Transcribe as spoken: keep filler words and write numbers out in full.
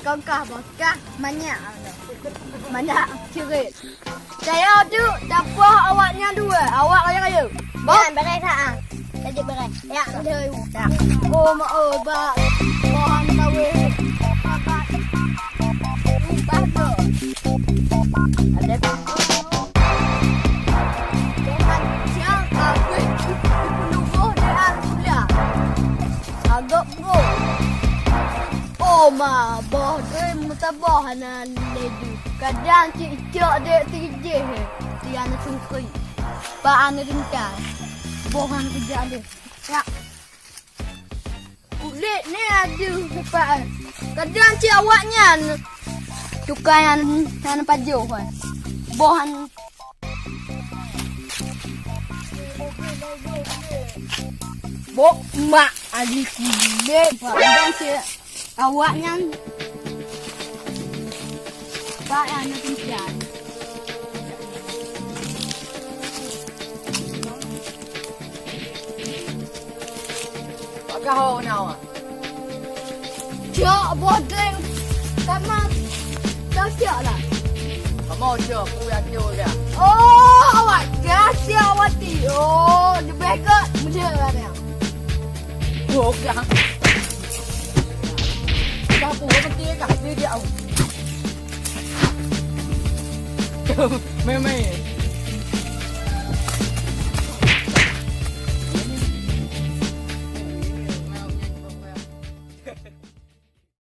Kau kah, boh kah? Manyak. Manyak cirit. Saya tu tapoh awaknya dua. Awak kaya-kaya. Boh. Ya, beres, ha. Jadi beres. Ya, udah. Ya. Oh, ma, oh, ba. Pohon kawin. Ubah tu. Ada tu. Jangan siang, aku di penubuh dia kuliah. Agak bro. Oh ma, boh doi meusaboh hana laju. Kadang cicok dek tijih, tian sungkui. Pak anu rintai. Boh hana kerja deh. Ya. Kulit ni aduh, Pak. Kadang cik awak nyan. Tukang nyan, nyan pajoh kan. Boh han. Bok mak ali kulit. Kadang cik awak nyan. Pak, ya, nak pinjam. Pakah ho na awak? Cok, bodeng. Sama. Kau siap lah. Kamu cok, aku yang cok ya. Oh, awak dah siap awak ti. Oh, lebih ke macam mana? Oh, kah. Kah pun mati kah? Dia, dia. Meme.